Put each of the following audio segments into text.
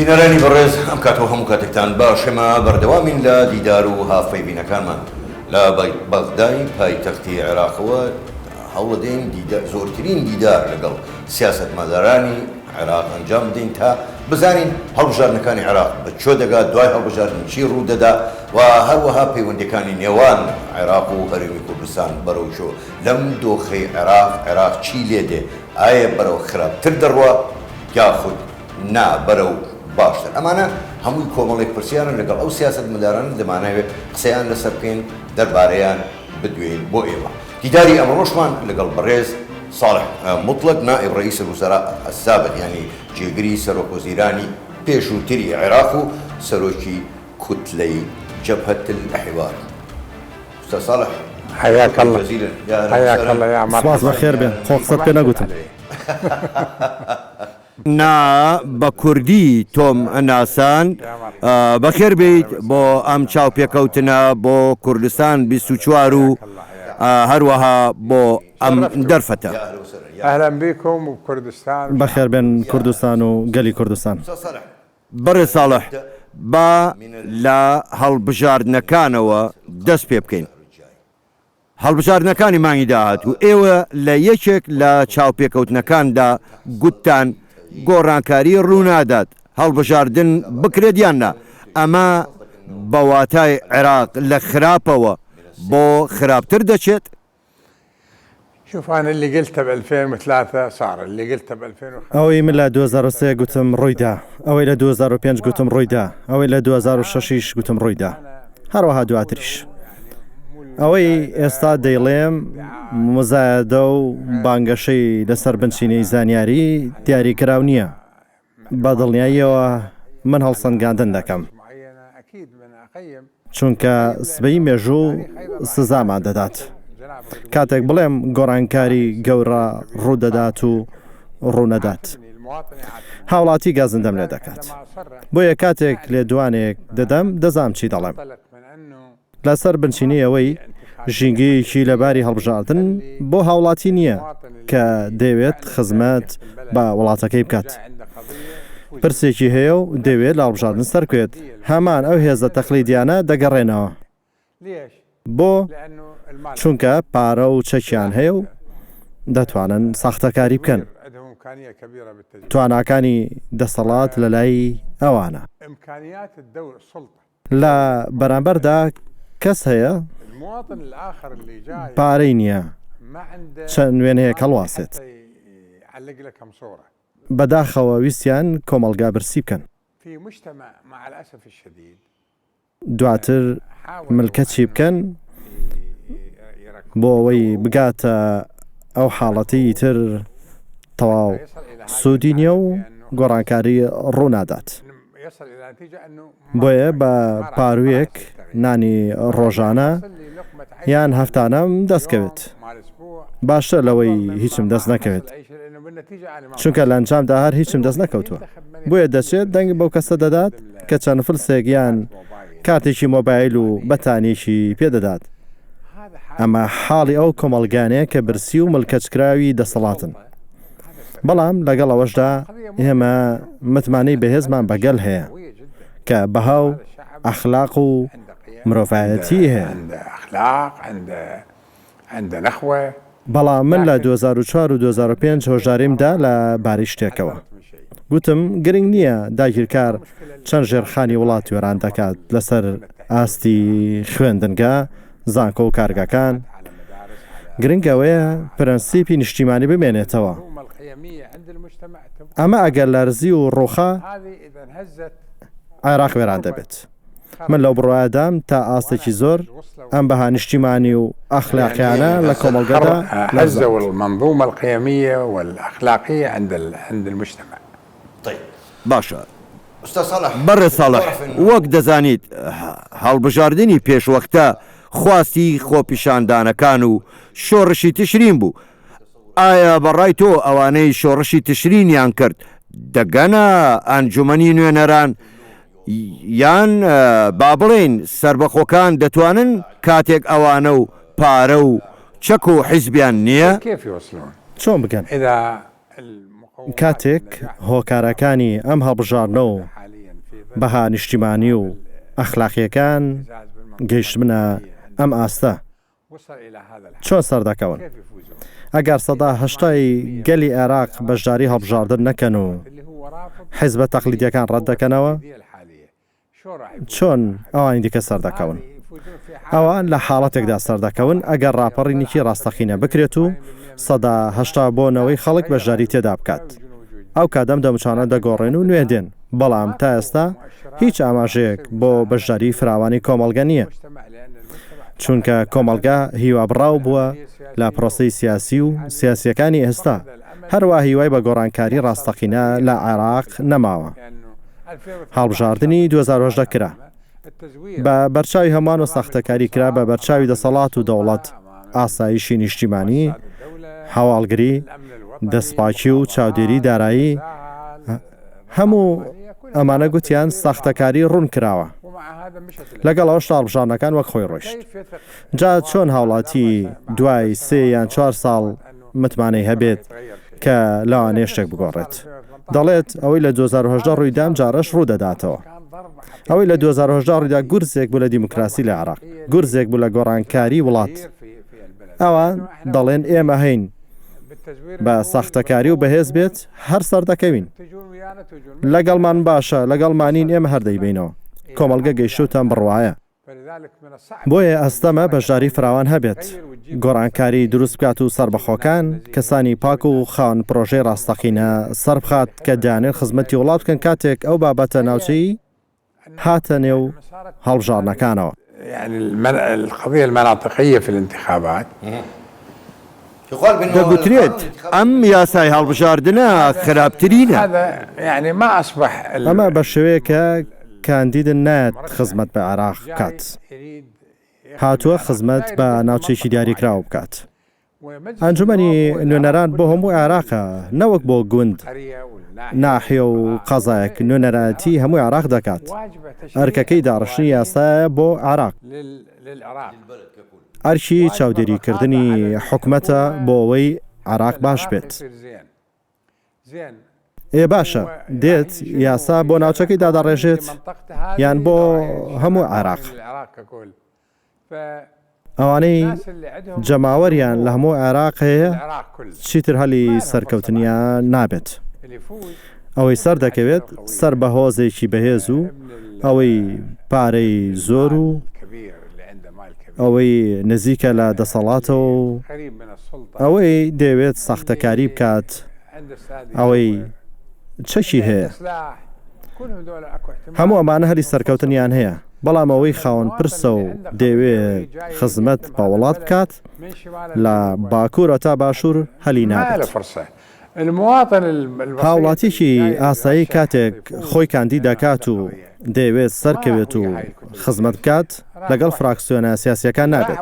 بینەرانی بەڕێز ئەم کاتە و هەموو کاتێکتان باش، ئێمە بەردەوامین لە دیدار و هاڤپەیڤینەکانمان لە بەغدای پایتەختی عێراقەوە، هەوڵەدەین زۆرترین دیدار لەگەڵ سیاسەتمەدارانی عێراق ئەنجام بدەین تا بزانین هەڵبژاردنەکانی عێراق بە کوێ دەگات، دوای هەڵبژاردن چی ڕوودەدا و هەروەها پەیوەندییەکانی نێوان عێراق و هەرێمی کوردستان بەرەو کوێ، لەم دۆخەی عێراق، عێراق چی لێدێ، ئایا بەرەو خراپتر دەڕوا یاخود نا بەرەو باشتر؟ ئەمانە هەمووی کۆمەڵێک پرسیارن لەگەڵ ئەو سیاسەتمەدارانە دەمانەوێت قسەیان لەسەر بکەین، دەربارەیان بدوێین بۆ ئێوە. دیداری ئەمڕۆشمان لەگەڵ بەڕێز صالح مطلق نائب رئیس الوزراء السابق یانی جێگری سەرۆک وەزیرانی پێشووتری عێراق و سەرۆکی کوتلەی جبهە الحوار. استاذ صالح حياك شكرا الله جزيلا يا اهلا حياك وسهلا. الله يا سپاس مرحبا بەخێر بێن خۆ قسەت پێ نەگوتم. نا بە کوردی تۆم ناساند. بەخێر بێیت بۆ ئەم چاوپێکەوتنە بۆ کوردستان 24 و هەروەها بۆ ئەم دەرفەتە. بەخێر بێن کوردستان و گەلی کوردستان. بەڕێز ساڵح با لە هەڵبژاردنەکانەوە دەست پێ بکەین. هەڵبژاردنەکانی مانگی داهاتوو، ئێوە لە یەکێک لە چاوپێکەوتنەکاندا گوتتان گۆڕانکاری روونادات هەڵبژاردن بکرێت یان نا، ئەمە بە واتای عێراق لە خراپەوە بۆ خراپتر دەچێت؟ ئەوەی من لە 2003 گوتم ڕوویدا، ئەوەی لە 2005 گوتم ڕوویدا، ئەوەی لە 2006 یش گوتم ڕوویدا، هەروەها دواتریش. ئەوەی ئێستا دەیڵێم مزایەدە و بانگەشەی لەسەر بنچینەی زانیاری دیاریکراو نییە. بە دڵنیاییەوە من هەڵسەنگاندن دەکەم. چونکە سبەی مێژوو سزامان دەدات. کاتێک بڵێم گۆڕانکاری گەورە ڕوودەدات و ڕوونەدات. هاوڵاتی گازندەم لێ دەکات. بۆیە کاتێک لێدوانێک دەدەم دەزانم چی دەڵێم. لەسەر بنچینەی ئەوەی ژینگەیەکی لەباری هەڵبژاردن بۆ هاوڵاتی نییە کە دەیەوێت خزمەت بە وڵاتەکەی بکات. پرسێکی هەیە و دەیەوێت لە هەڵبژاردن سەرکەوێت. هەمان ئەو هێزە تەقلیدیانە دەگەڕێنەوە. بۆ؟ چونکە پارە و چەکیان هەیە و دەتوانن ساختەکاری بکەن. تواناکانی دەسەڵات لەلای ئەوانە. لە بەرامبەردا کەس هەیە پارەی نییە چەند وێنەیەک هەڵواسێت. بەداخەوە ویستیان کۆمەڵگا برسی بکەن. دواتر ملکەچی بکەن بۆ ئەوەی بگاتە ئەو حاڵەتەی ئیتر تەواو سوودی نییە و گۆڕانکاری ڕوونادات. بۆیە بە پاروویەک نانی ڕۆژانە یان هەفتانەم دەست کەوێت باشترە لەوەی هیچم دەست نەکەوێت چونکە لە ئەنجامدا هەر هیچم دەست نەکەوتووە بۆیە دەچێت دەنگ بەو کەسە دەدات کە چەند فلسێک یان کارتێکی مۆبایل و بەتانیەکی پێ دەدات ئەمە حاڵی ئەو کۆمەڵگانەیە کە برسی و ملکەچکراوی دەسەڵاتن. بەڵام لەگەڵ ئەوەشدا ئێمە متمانەی بەهێزمان بە گەل هەیە کە بەها و ئەخلاق و مرۆڤایەتیی هەیە. بەڵام من لە 2004 و 2005 هۆشداریم دا لە بارەی شتێکەوە. گوتم گرنگ نییە داگیرکار چەند ژێرخانی وڵات وێران دەکات لەسەر ئاستی خوێندنگا، زانکۆ و کارگەکان، گرنگ ئەوەیە پرەنسیپی نیشتیمانی بمێنێتەوە. ئەمە ئەگەر لەرزی و ڕووخا، عێراق وێران دەبێت. من لەو بڕوایەدام تا ئاستێکی زۆر ئەم بەها نیشتیمانی و ئەخلاقیانە لە کۆمەڵگەدا لەرزاند. باشە بەڕێز ساڵح، وەک دەزانیت هەڵبژاردنی پێشوەختە خواستی خۆپیشاندانەکان و شۆڕشی تشرین بوو، ئایا بەڕای تۆ ئەوانەی شۆڕشی تشرینیان کرد دەگەنە ئەنجومەنی نوێنەران یان با بڵێین سەربەخۆکان دەتوانن کاتێک ئەوانە و پارە و چەک و حیزبیان نییە؟ چۆن بگەن؟ کاتێک هۆکارەکانی ئەم هەڵبژاردنە و. بەها نیشتیمانی و ئەخلاقییەکان گەیشتبنە ئەم ئاستە؟ چۆن سەردەکەون؟ ئەگەر 80% ی گەلی عێراق بەشداری هەڵبژاردن نەکەن و حیزبە تەقلیدیەکان ڕەت دەکەنەوە، چۆن ئەوانی دیکە سەردەکەون؟ ئەوان لە حاڵەتێکدا سەردەکەون ئەگەر ڕاپەڕینێکی ڕاستەقینە بکرێت و 80% بۆ نەوەی خەڵک بەشداری تێدا بکات. ئەو کات ئەم دەموچانە دەگۆڕێن و نوێ دێن، بەڵام تا ئێستا هیچ ئاماژەیەک بۆ بەشداری فراوانی کۆمەڵگە نییە. چونکە کۆمەڵگە هیوابڕاو بووە لە پرۆسەی سیاسی و سیاسییەکانی ئێستا، هەروا هیوای بە گۆڕانکاری ڕاستەقینە لە عێراق نەماوە. هەڵبژاردنی 2018 کرا بە بەرچاوی هەمووان و ساختەکاری کرا بە بەرچاوی دەسەڵات و دەوڵەت، ئاسایشی نیشتیمانی، هەواڵگری، دەستپاکی و چاودێری دارایی، هەموو ئەمانە گوتیان ساختەکاری ڕوون کراوە. لەگەڵ ئەوەشدا هەڵبژاردنەکان وەک خۆی ڕۆیشت. جا چۆن هاوڵاتی دوای سێ یان چوار ساڵ متمانەی هەبێت کە لەوانەیە شتێک بگۆڕێت؟ دەڵێت ئەوەی لە 2018 ڕوویدا ئەمجارەش ڕوودەداتەوە. ئەوەی لە 2018 ڕوویدا گورزێک بوو لە دیموکراسی لە عێراق، گورزێک بوو لە گۆڕانکاری وڵات. ئەوان دەڵێن ئێمە هەین بە ساختەکاری و بەهێز بێت هەر سەردەکەوین. لەگەڵمان باشە، لەگەڵمانین ئێمە هەر دەیبەینەوە. کۆمەڵگە گەیشتووتە ئەم بڕوایە. بۆیە ئەستەمە بەشداری فراوان هەبێت، گۆڕانکاری دروست بکات و سەربەخۆکان، کەسانی پاک و خاوەن پرۆژەی ڕاستەقینە سەربخات کە دەیانەوێت خزمەتی وڵات بکەن کاتێک ئەو بابەتە ناوچەیی هاتە نێو هەڵبژاردنەکانەوە. دەگوترێت ئەم یاسای هەڵبژاردنە خراپترینە. ئەمە بە شێوەیەکە کاندید نایەت خزمەت بە عێراق بکات، هاتووە خزمەت بە ناوچەیەکی دیاریکراو بکات. ئەنجومەنی نوێنەران بۆ هەموو عێراقە نەوەک بۆ گوند، ناحیە و قەزایەک، نوێنەرایەتی هەموو عێراق دەکات، ئەرکەکەی داڕشتنی یاسایە بۆ عێراق. ئەرکی چاودێریکردنی حکومەتە بۆ ئەوەی عێراق باش بێت. ئێ باشە دێت یاسا بۆ ناوچەکەی دادەڕێژێت یان بۆ هەموو عێراق؟ ئەوانەی جەماوەریان لە هەموو عێراق هەیە چیتر هەلی سەرکەوتنیان نابێت. ئەوەی سەردەکەوێت سەر بە هۆزێکی بەهێز و ئەوەی پارەی زۆر و ئەوەی نزیکە لە دەسەڵاتەوە و ئەوەی دەیەوێت ساختەکاری بکات، ئەوەی چەکی هەیە. هەموو ئەمانە هەلی سەرکەوتنیان هەیە، بەڵام ئەوەی خاوەن پرسە و دەیەوێت خزمەت بە وڵات بکات، لە باکوورەوە تا باشوور هەلی نابێت. هاوڵاتیەکی ئاسایی کاتێک خۆی کاندید دەکات و دەیەوێت سەرکەوێت و خزمەت بکات لەگەڵ فراکسیۆنە سیاسیەکان نابێت،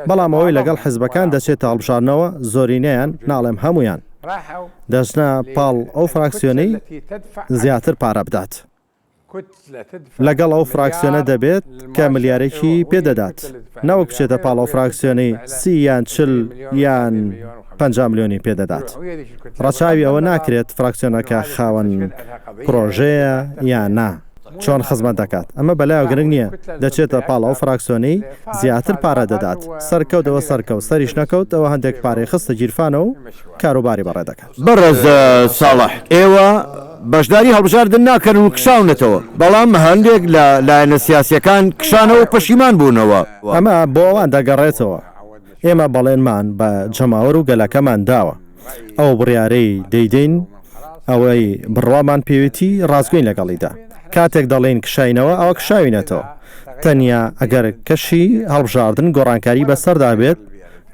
بەڵام ئەوەی لەگەڵ حزبەکان دەچێتە هەڵبژاردنەوە زۆرینەیان ناڵێم هەموویان دەچنە پاڵ ئەو فراکسیۆنەی زیاتر پارە بدات. لەگەڵ ئەو فراکسیۆنە دەبێت کە ملیارێکی پێ دەدات، نەوەک بچێتە پاڵ ئەو فراکسیۆنەی 30 یان 40 یان 50 ملیۆنی پێ دەدات. ڕەچاوی ئەوە ناکرێت فراکسیۆنەکە خاوەن پرۆژەیە یان نا، چۆن خزمەت دەکات، ئەمە بەلایەوە گرنگ نییە، دەچێتە پاڵ ئەو فراکسیۆنەی زیاتر پارە دەدات، سەرکەوت ئەوە سەرکەوت، سەریش نەکەوت ئەوە هەندێک پارەی خستە گیرفانەوە و کاروباری بەڕێ دەکات. بەڕێز ساڵح، ئێوە بەشداری هەڵبژاردن ناکەن و کشاونەتەوە، بەڵام هەندێک لە لایەنە سیاسییەکان کشانەوە و پەشیمان بوونەوە. ئەمە بۆ ئەوان دەگەڕێتەوە. ئێمە بەڵێنمان بە جەماوەر و گەلەکەمان داوە، ئەو بڕیارەی دەیدەین، ئەوەی بڕوامان پێوێتی ڕاستگۆین لەگەڵیدا. کاتێک دەڵێین کشاینەوە، ئەوە کشاوینەتەوە. تەنیا ئەگەر کەشی هەڵبژاردن گۆڕانکاری بەسەردا بێت،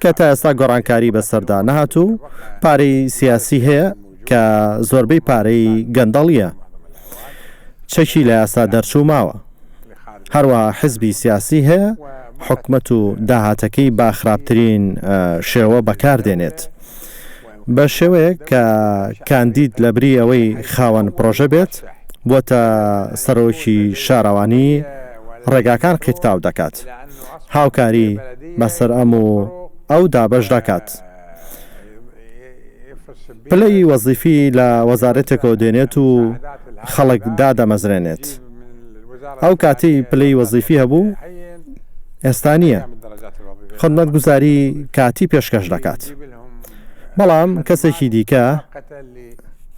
کە تا ئێستا گۆڕانکاری بەسەردا نەهاتوو، پارەی سیاسی هەیە کە زۆربەی پارەی گەندەڵییە، چەکی لە یاسا دەرچوو ماوە. هەروەها حزبی سیاسی هەیە حکومەت و داهاتەکەی بە خراپترین شێوە بەکار دێنێت. بە شێوەیەک کە کاندید لەبری ئەوەی خاوەن پرۆژە بێت، بووەتە سەرۆکی شارەوانی ڕێگاکان قیرتاو دەکات. هاوکاری بەسەر ئەم و ئەو دابەش دەکات. پلەی وەزیفی لە وەزارەتێکەوە دێنێت و خەڵک دادەمەزرێنێت. ئەو کاتەی پلەی وەزیفی هەبوو ئێستا نییە. خزمەتگوزاری کاتی پێشکەش دەکات. بەڵام کەسێکی دیکە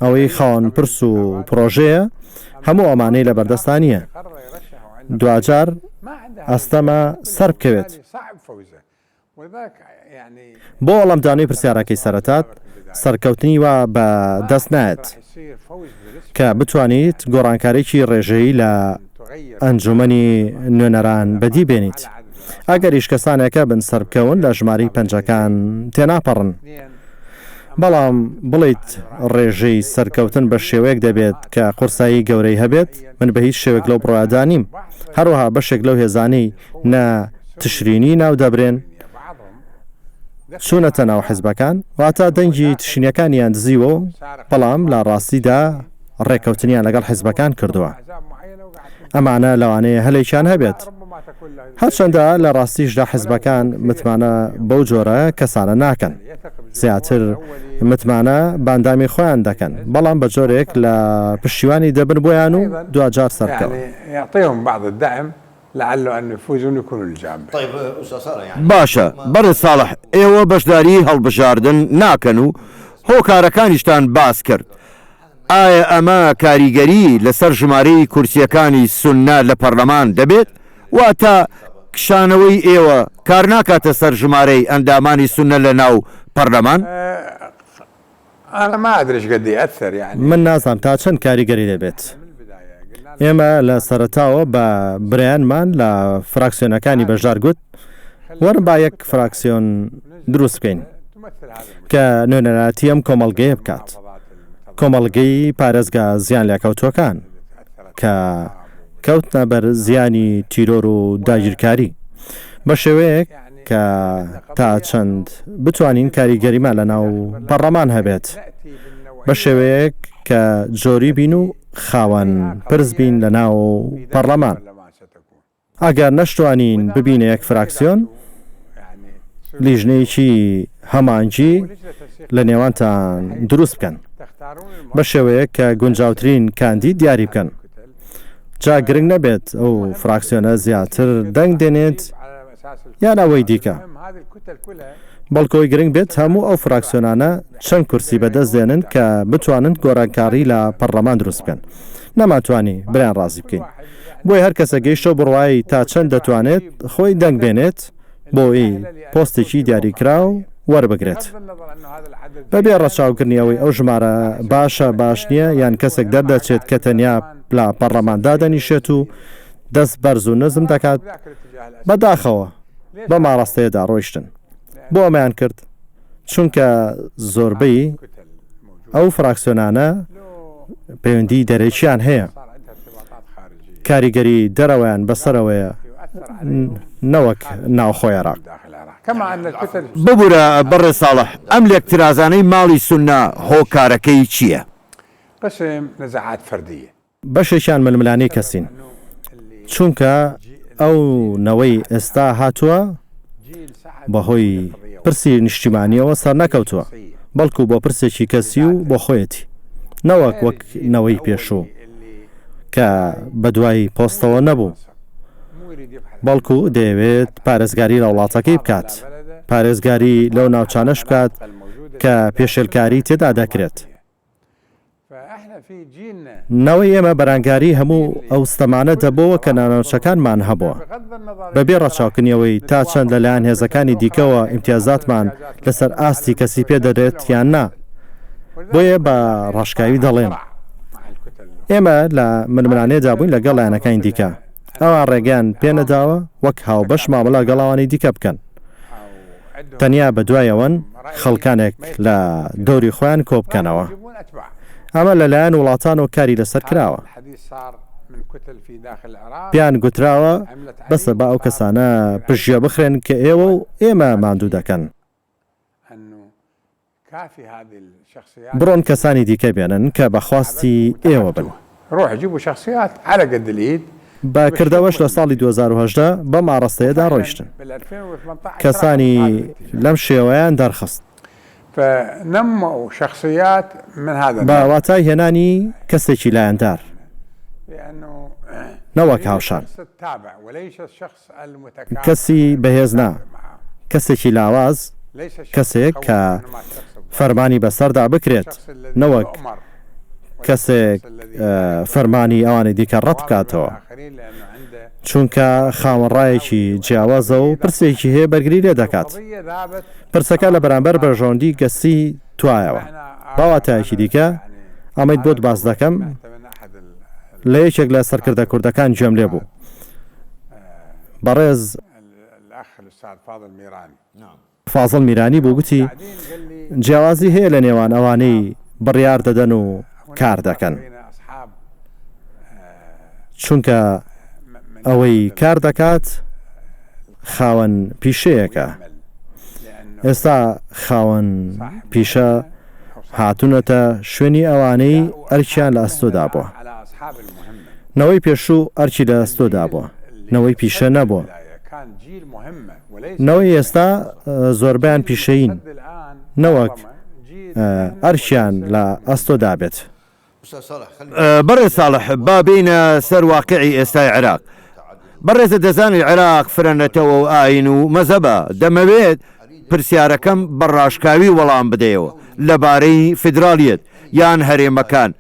ئەوەی خاوەن پرس و پرۆژەیە هەموو ئەمانەی لەبەردەستا نییە. دواجار ئەستەمە سەربکەوێت. بۆ وەڵامدانەوەی پرسیارەکەی سەرەتات، سەرکەوتنی وا بە دەست نایەت کە بتوانیت گۆڕانکاریی ڕێژەیی لە ئەنجومەنی نوێنەران بەدی بێنیت. ئەگەریش کەسانێک هەبن سەربکەون لە ژمارەی پەنجەکان تێناپەڕن. بەڵام بڵێیت ڕێژەی سەرکەوتن بە شێوەیەک دەبێت کە قورسایی گەورەی هەبێت، من بە هیچ شێوەیەک لەو بڕوایەدا نیم. هەروەها بەشێک لەو هێزانەی نە تشرینی ناو دەبرێن، چوونەتە ناو حزبەکان، واتە دەنگی تشرینیەکانیان دزیوە و بەڵام لە ڕاستیدا ڕێککەوتنیان لەگەڵ حزبەکان کردووە. ئەمانە لەوانەیە هەلێکیان هەبێت. هەرچەندە لە ڕاستیشدا حزبەکان متمانە بەو جۆرە کەسانە ناکەن. زیاتر متمانە بە ئەندامی خۆیان دەکەن، بەڵام بە جۆرێک لە پشتیوانی دەبن بۆیان و دواجار سەرکەون. باشە بەڕێز ساڵح ئێوە بەشداری هەڵبژاردن ناکەن و هۆکارەکانیشتان باس کرد، ئایا ئەمە کاریگەری لەسەر ژمارەی کورسییەکانی سوننە لە پەرلەمان دەبێت؟ واتە کشانەوەی ئێوە کار ناکاتە سەر ژمارەی ئەندامانی سوننە لە ناو پەرلەمان؟ من نازانم تا چەند کاریگەری دەبێت. ئێمە لە سەرەتاوە بە برایانمان لە فراکسیۆنەکانی بەشدار گوت، وەرن با یەک فراکسیۆن دروست بکەین کە نوێنەرایەتی ئەم کۆمەڵگەیە بکات، کۆمەڵگەی پارێزگا زیانلێکەوتووەکان کە کەوتنە بەر زیانی تیرۆر و داگیرکاری بە شێوەیەک کە تا چەند بتوانین کاریگەریمان لە ناو پەڕلەمان هەبێت بە شێوەیەک کە جۆری بین و خاوەن پرس بین لە ناو پەڕلەمان. ئەگەر نەشتوانین ببینە یەک فراکسیۆن، لیژنەیەکی هەماهەنگی لە نێوانتان دروست بکەن، بە شێوەیەک کە گونجاوترین کاندید دیاری بکەن. جا گرنگ نەبێت ئەو فراکسیۆنە زیاتر دەنگ دێنێت یان ئەوەی دیکە، بەڵکو ئەوەی گرنگ بێت هەموو ئەو فراکسیۆنانە چەند کورسی بەدەست دێنن کە بتوانن گۆڕانکاری لە پەڕلەمان دروست بکەن. نەمانتوانی برایان ڕازی بکەین. بۆیە هەر کەسە گەیشتەوە بڕوایەی تا چەند دەتوانێت خۆی دەنگ بێنێت بۆی پۆستێکی دیاریکراو وەربگرێت. بەبێ ڕەچاوکردنی ئەوەی ئەو ژمارە باشە باش نییە یان کەسێک دەردەچێت کە تەنیا لە پەڕلەمان دادەنیشێت و دەست بەرز و نزم دەکات، بەداخەوە بەم ئاڕاستەیەدا ڕۆیشتن. بۆ ئەمەیان کرد؟ چونکە زۆربەی ئەو فراکسیۆنانە پەیوەندی دەرەکیان هەیە، کاریگەری دەرەوەیان بەسەرەوەیە نەوەک ناوخۆی عێراق. ببورە بەڕێز ساڵح، ئەم لێکترازانەی ماڵی سوننە هۆکارەکەی چییە؟ بەشێکیان ململانێی کەسین، چونکە ئەو نەوەی ئێستا هاتووە بەهۆی پرسی نیشتیمانییەوە سەرنەکەوتووە، بەڵکو بۆ پرسێکی کەسی و بۆ خۆیەتی، نەوەک وەک نەوەی پێشوو کە بەدوای پۆستەوە نەبوو، بەڵکو دەیەوێت پارێزگاری لە وڵاتەکەی بکات، پارێزگاری لەو ناوچانەش بکات کە پێشێلکاری تێدا دەکرێت. نەوەی ئێمە بەرانگاری هەموو ئەو ستەمانە دەبۆوە کە ناوناوچەکانمان هەبووە، بەبێ ڕەچاوکردنی ئەوەی تا چەند لەلایەن هێزەکانی دیکەوە ئیمتیازاتمان لەسەر ئاستی کەسی پێ دەدرێت یان نا. بۆیە بە ڕاشکاوی دەڵێم، ئێمە لە ململانێدا بووین لەگەڵ لایەنەکانی دیکە، ئەوان ڕێگەیان پێ نەداوە وەک هاوبەش مامەڵە لەگەڵ ئەوانی دیکە بکەن. تەنیا بەدوای ئەوەن خەڵکانێک لە دەوری خۆیان کۆبکەنەوە. ئەمە لەلایەن وڵاتانەوە کاری لەسەر کراوە. پێیان گوتراوە بەسە با ئەو کەسانە پشتگوێ بخرێن کە ئێوە و ئێمە ماندوو دەکەن. بڕۆن کەسانی دیکە بێنن کە بە خواستی ئێوە بن. بە کردەوەش لە ساڵی 2018 بەم ئاڕاستەیەدا ڕۆیشتن. کەسانی لەم شێوەیان دەرخست. بە واتای هێنانی کەسێکی لایەندار. نەوەک هاوشان. کەسی بەهێز نا، کەسێکی لاواز، کەسێک کە فەرمانی بەسەردا بکرێت، نەوەک کەسێک فەرمانی ئەوانی دیکە ڕەت بکاتەوە، چونکە خاوەن ڕایەکی جیاوازە و پرسێکی هەیە بەرگری لێ دەکات. پرسەکە لە بەرامبەر بەرژەوەندی گەسی توایەوە. بە واتایەکی دیکە، ئەمەیت بۆت باس دەکەم، لە یەکێک لە سەرکردە کوردەکان گوێم لێ بوو، بەڕێز فازڵ میرانی بوو، گوتی، جیاوازی هەیە لە نێوان ئەوانەی بڕیار دەدەن و کار دەکەن، چونکە ئەوەی کار دەکات خاوەن پیشەیەکە، ئێستا خاوەن پیشە هاتوونەتە شوێنی ئەوانەی ئەرکیان لە ئەستۆدا بووە. نەوەی پێشوو ئەرکی لە ئەستۆدا بووە، نەوەی پیشە نەبووە. نەوەی ئێستا زۆربەیان پیشەیین نەوەک ئەرکیان لە ئەستۆدا بێت. بەڕێز ساڵح با بێینە سەر واقیعی ئێستای عێراق. بەڕێزت دەزانیت عێراق فرە نەتەوە و ئایین و مەزهەبە، دەمەوێت پرسیارەکەم بە ڕاشکاوی وەڵام بدەیەوە لەبارەی فیدراڵیەت یان هەرێمەکان،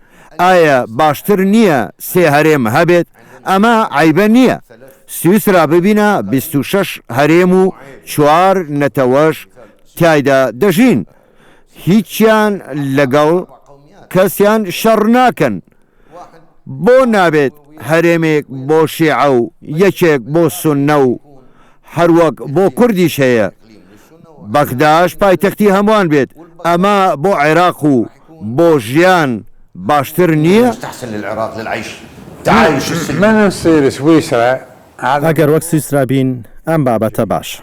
ئایا باشتر نییە سێ هەرێم هەبێت؟ ئەمە عەیبە نییە. سویسرا ببینە 26 هەرێم و چوار نەتەوەش تیایدا دەژین. هیچیان لەگەڵ کەسیان شەڕ ناکەن. بۆ نابێت هەرێمێک بۆ شیعە و یەکێک بۆ سوننە و هەروەک بۆ کوردیش هەیە، بەغداش پایتەختی هەمووان بێت، ئەمە بۆ عێراق و بۆ ژیان باشتر نییە؟ ئەگەر وەک سویسرا بین ئەم بابەتە باشە.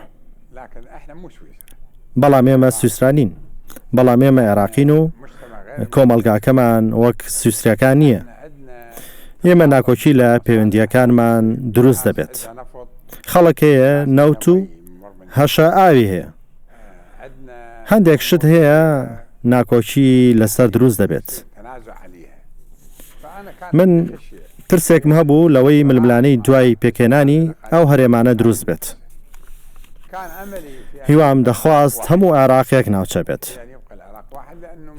بەڵام ئێمە سویسرا نین. بەڵام ئێمە عێراقین و کۆمەڵگاکەمان وەک سویسریەکان نییە. ئێمە ناکۆکی لە پەیوەندییەکانمان دروست دەبێت. خەڵک هەیە نەوت و هەشە ئاوی هەیە. هەندێک شت هەیە ناکۆکی لەسەر دروست دەبێت. من ترسێکم هەبوو لەوەی ململانێی دوای پێکهێنانی ئەو هەرێمانە دروست بێت. هیوام دەخواست هەموو عێراق یەک ناوچە بێت،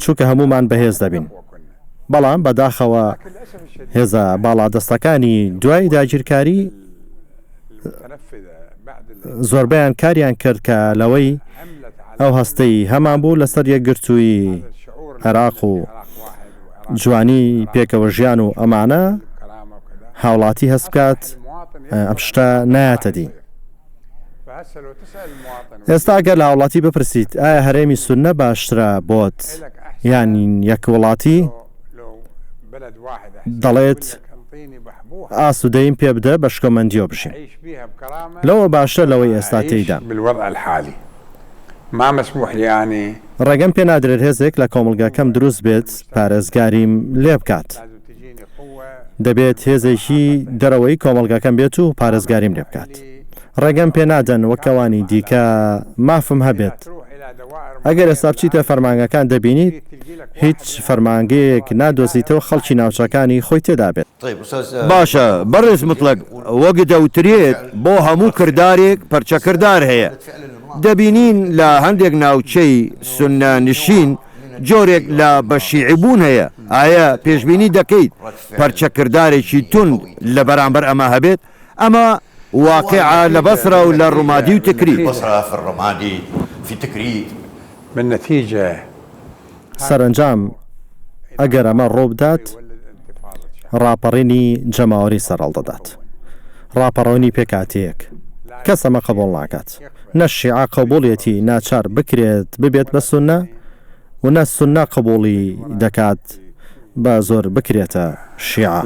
چونکە هەموومان بەهێز دەبین. بەڵام بەداخەوە هێزە باڵادەستەکانی دوای داگیرکاری زۆربەیان کاریان کرد کە لەوەی ئەو هەستەی هەمان بوو لەسەر یەکگرتوویی عێراق و جوانی پێکەوە ژیان و ئەمانە هاوڵاتی هەست بکات ئەم شتە نایەتە دی. ئێستا گەر لە هاوڵاتی بپرسیت ئایا هەرێمی سوننە باشترە بۆت یان یەک وڵاتی دەڵێت ئاسوودەیم پێ بدە بە شکۆمەندیەوە بژیم لەوە باشترە لەوەی ئێستا تێیدام. ڕێگەم پێ نادرێت هێزێک لە کۆمەڵگاکەم دروست بێت پارێزگاریم لێ بکات. دەبێت هێزێکی دەرەوەی کۆمەڵگاکەم بێت و پارێزگاریم لێ بکات. ڕێگەم پێ نادەن وەک ئەوانی دیکە مافم هەبێت. ئەگەر ئێستا بچیتە فەرمانگەکان دەبینیت هیچ فەرمانگەیەک نادۆزیتەوە خەڵکی ناوچەکانی خۆی تێدا بێت. باشە بەڕێز متڵەگ وەک دەوترێت بۆ هەموو کردارێک پەرچەکردار هەیە. دەبینین لە هەندێک ناوچەی سوننە نشین جۆرێک لە بە شیعی بوون هەیە، ئایە پێشبینی دەکەیت پەرچەکردارێکی توند لە بەرامبەر ئەمە هەبێت؟ ئەمە واقیعە لە بەسرە و لە ڕومادی و تکریت. سەرەنجام ئەگەر ئەمە ڕووبدات ڕاپەڕینی جەماوەری سەرهەڵدەدات، ڕاپەڕۆنی پێکهاتەیەک، کەس ئەمە قبوڵ ناکات، نە شیعە قبوڵیەتی ناچار بکرێت ببێت بە سوننە و نە سوننە قبوڵی دەکات بە زۆر بکرێتە شیعە.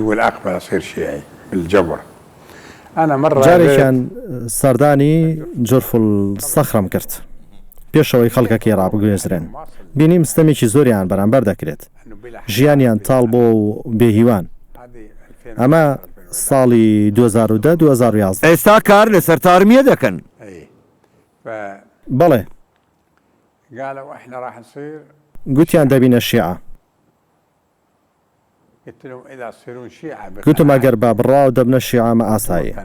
جارێکیان سەردانی جورفولسەخرەم کرد پێش ئەوەی خەڵکەکەی ڕابگوێزرێن، بینیم ستەمێکی زۆریان بەرامبەر دەکرێت، ژیانیان تاڵ بووە و بێهیوان. ئەمە ساڵی 2010 2011. ئێستا کار لەسەر تارمییە دەکەن. بەڵێ. گوتیان دەبینە شیعە. گوتم ئەگەر بە بڕواوە دەبنە شیعە ئەمە ئاساییە،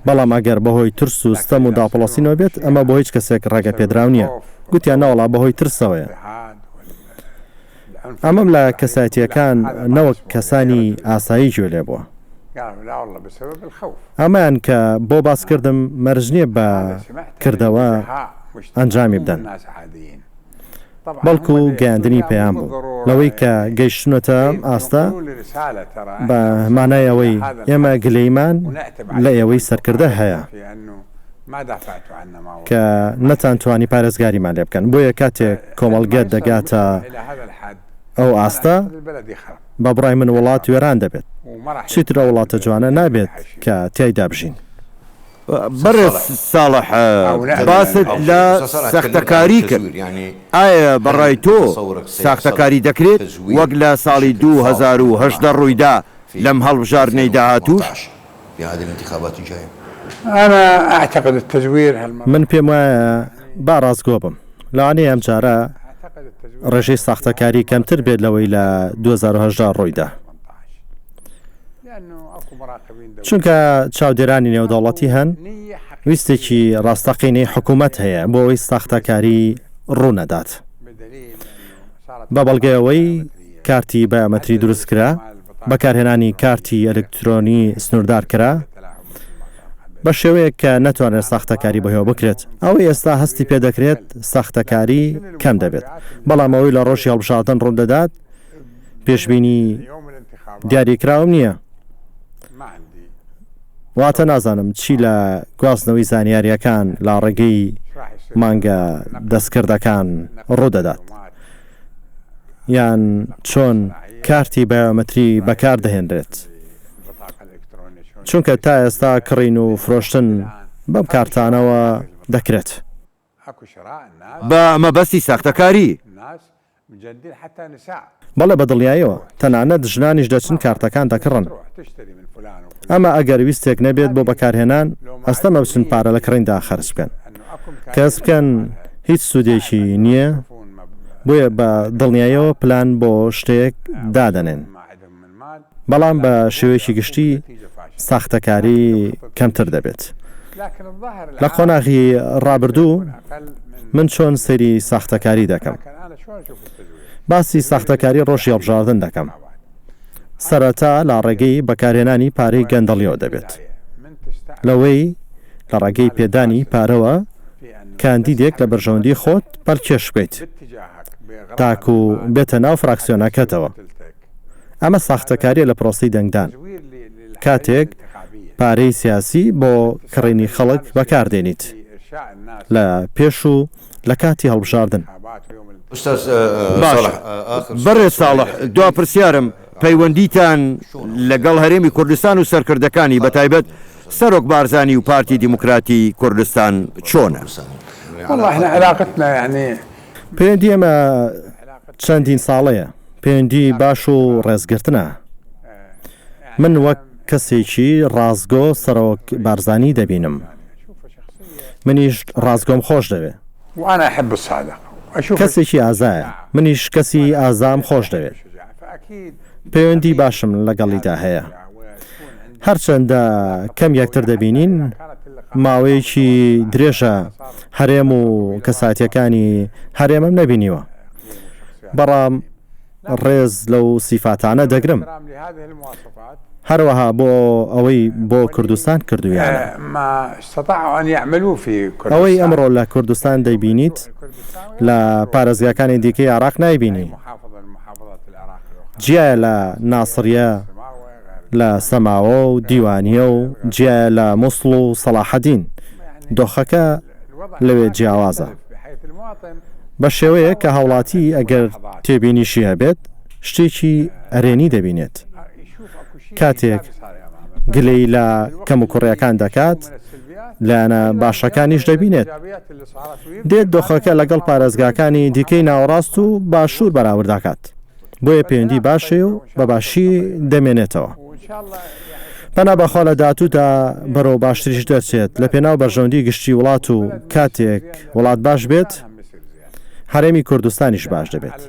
بەڵام ئەگەر بەهۆی ترس و ستەم و داپڵۆسینەوە بێت ئەمە بۆ هیچ کەسێک ڕێگەپێدراو نییە. گوتیان نەوەڵا بەهۆی ترسەوەیە. ئەمەم لە کەسایەتییەکان نەوەک کەسانی ئاسایی گوێ لێ بووە. ئەمەیان کە بۆ باس کردم مەرج نییە بە کردەوە ئەنجامی بدەن. بەڵکو گەیاندنی پەیام بوو لەوەی کە گەیشتونەتە ئەم ئاستە بە مانای ئەوەی ئێمە گلەییمان لە ئێوەی سەرکردە هەیە کە نەتانتوانی پارێزگاریمان لێ بکەن بۆیە کاتێک کۆمەڵگە دەگاتە ئەو ئاستە بە بڕای من وڵات وێران دەبێت چیتر ئەو وڵاتە جوانە نابێت کە تیایدا بژین. بەڕێز ساڵح باست لە ساختەکاری کرد، ئایا بەڕای تۆ ساختەکاری دەکرێت وەک لە ساڵی 2018 ڕوویدا لەم هەڵبژاردنەی داهاتووش؟ من پێم وایە با ڕاستگۆ بم، لەوانەیە ئەمجارە ڕێژەی ساختەکاری کەمتر بێت لەوەی لە 2018 ڕوویدا. چونکە چاودێرانی نێودەوڵەتی هەن، ویستێکی ڕاستەقینەی حکوومەت هەیە بۆ ئەوەی ساختەکاری ڕوونەدات. بە بەڵگەی ئەوەی کارتی بایۆمەتری دروست کرا، بەکارهێنانی کارتی ئەلکترۆنی سنووردار کرا، بە شێوەیەک کە نەتوانرێت ساختەکاری بەهێوە بکرێت. ئەوەی ئێستا هەستی پێدەکرێت ساختەکاری کەم دەبێت، بەڵام ئەوەی لە ڕۆژی هەڵبژاردن ڕوودەدات، پێشبینی دیاریکراوم نییە. واتە نازانم چی لە گواستنەوەی زانیارییەکان لە ڕێگەی مانگە دەستکردەکان ڕوودەدات یان چۆن کارتی بایۆمەتری بەکاردەهێنرێت چونکە تا ئێستا کڕین و فرۆشتن بەم کارتانەوە دەکرێت. بە مەبەستی ساختەکاری. بەڵێ بە دڵنیایەوە، تەنانەت ژنانیش دەچن کارتەکان دەکڕن. ئەمە ئەگەر ویستێک نەبێت بۆ بەکارهێنان، ئەستەمە بچن پارە لە کڕیندا خەرج بکەن. کە هەست بکەن هیچ سوودێکی نییە، بۆیە بە دڵنیایەوە پلان بۆ شتێک دادەنێن. بەڵام بە شێوەیەکی گشتی ساختەکاری کەمتر دەبێت. لە قۆناغی ڕابردوو من چۆن سەیری ساختەکاری دەکەم؟ باسی ساختەکاری ڕۆژی هەڵبژاردن دەکەم. سەرەتا لە ڕێگەی بەکارهێنانی پارەی گەندەڵیەوە دەبێت. لەوەی لە ڕێگەی پێدانی پارەوە کاندیدێک لە بەرژەوەندی خۆت پەلکێش بکەیت تاکو بێتە ناو فراکسیۆنەکەتەوە. ئەمە ساختەکاریە لە پرۆسەی دەنگدان کاتێک پارەی سیاسی بۆ کڕینی خەڵک بەکاردێنیت لە پێش و لە کاتی هەڵبژاردن. باشە بەڕێز ساڵح دوا پرسیارم پەیوەندیتان لەگەڵ هەرێمی کوردستان و سەرکردەکانی بەتایبەت سەرۆک بارزانی و پارتی دیموکراتی کوردستان چۆنە؟ پەیوەندی ئێمە چەندین ساڵەیە، پەیوەندی باش و ڕێزگرتنە. من وەک کەسێکی ڕاستگۆ سەرۆک بارزانی دەبینم. منیش ڕاستگۆم خۆش دەوێ. کەسێکی ئازایە، منیش کەسی ئازام خۆش دەوێت. پەیوەندی باشم لەگەڵیدا هەیە. هەرچەندە کەم یەکتر دەبینین، ماوەیەکی درێژە هەرێم و کەساتیەکانی هەرێمم نەبینیوە، بەڵام ڕێز لەو سیفاتانە دەگرم، هەروەها بۆ ئەوەی بۆ کوردستان کردوویانە. ئەوەی ئەمڕۆ لە کوردستان دەیبینیت لە پارێزگاکانی دیکەی عێراق نایبینی، جیایە لە ناسریە، لە سەماوە و دیوانیە و جیایە لە موسڵ و سەڵاحەدین، دۆخەکە لەوێ جیاوازە. بە شێوەیەک کە هاوڵاتی ئەگەر تێبینیشی هەبێت شتێکی ئەرێنی دەبینێت. کاتێک گلەیی لە کەموکوڕییەکان دەکات، لایەنە باشەکانیش دەبینێت. دێت دۆخەکە لەگەڵ پارێزگاکانی دیکەی ناوەڕاست و باشوور بەراورد دەکات. بۆیە پەیوەندی باش هەیە و بە باشی دەمێنێتەوە. پەنا بەخوا لە داهاتوودا بەرەو باشتریش دەرچێت لە پێناو بەرژەوەندی گشتی وڵات و کاتێک وڵات باش بێت هەرێمی کوردستانیش باش دەبێت.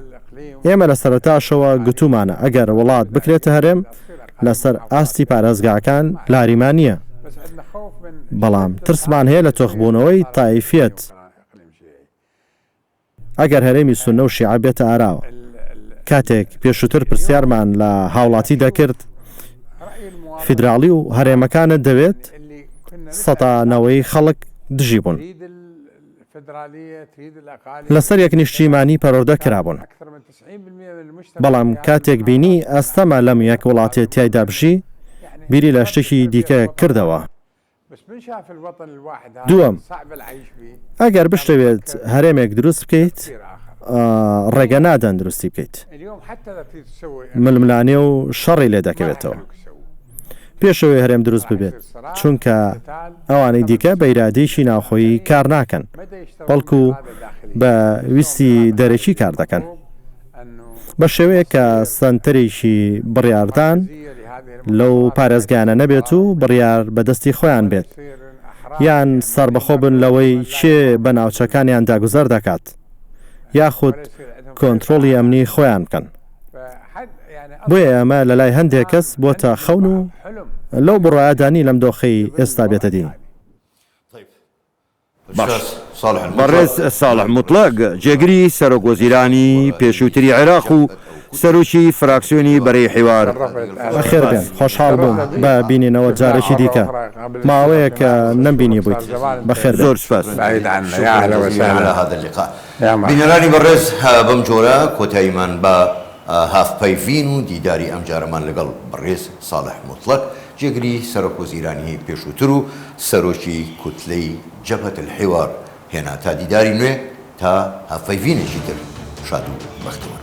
ئێمە لە سەرەتاشەوە گوتوومانە ئەگەر وڵات بکرێتە هەرێم، لەسەر ئاستی پارێزگاکان لاریمان نییە، بەڵام ترسمان هەیە لە تۆخبوونەوەی تایفیەت ئەگەر هەرێمی سوننە و شیعە بێتە ئاراوە. کاتێک پێشووتر پرسیارمان لە هاوڵاتی دەکرد فیدراڵی و هەرێمەکانت دەوێت، سەتا نەوەی خەڵک دژی بوون. لەسەر یەک نیشتیمانی پەروەردە کرابوون. بەڵام کاتێک بینی ئەستەمە لەم یەک وڵاتێ تیایدا بژی، بیری لە شتێکی دیکە کردەوە. دووەم، ئەگەر بشتەوێت هەرێمێک دروست بکەیت، ڕێگە نادەن دروستی بکەیت. ململانێ و شەڕی لێ دەکەوێتەوە. پێش ئەوەی هەرێم دروست ببێت، چونکە ئەوانەی دیکە بە ئیرادەیەکی ناوخۆیی کار ناکەن، بەڵکو بە ویستی دەرەکی کار دەکەن. بە شێوەیەک کە سەنتەرێکی بڕیاردان لەو پارێزگایانە نەبێت و بڕیار بە دەستی خۆیان بێت، یان سەربەخۆ بن لەوەی کێ بە ناوچەکانیاندا گوزەر دەکات، یاخود کۆنترۆڵی ئەمنی خۆیان بکەن. بۆیە ئەمە لەلای هەندێک کەس بۆتە خەون و لەو بڕوایەدا نین لەم دۆخەی ئێستا بێتە دی. بەڕێز ساڵح موتڵەگ، جێگری سەرۆک وەزیرانی پێشووتری عێراق و سەرۆکی فراکسیۆنی بەرەی حیوار. بەخێربێن، خۆشحاڵ بووم بە بینینەوەت جارێکی دیکە، ماوەیەکە نەمبینیبوویت، بەخێربێن. زۆر سوپاس. بینەرانی بەڕێز بەم جۆرە کۆتاییمان بە هاڤپەیڤین و دیداری ئەمجارەمان لەگەڵ بەڕێز ساڵح موتڵەگ جێگری سەرۆک وەزیرانی پێشووتر و سەرۆکی کوتلەی جەبهەت الحوار هێنا تا دیداری نوێ تا هاڤپەیڤینێکی تر شاد و بەختەوەر بن.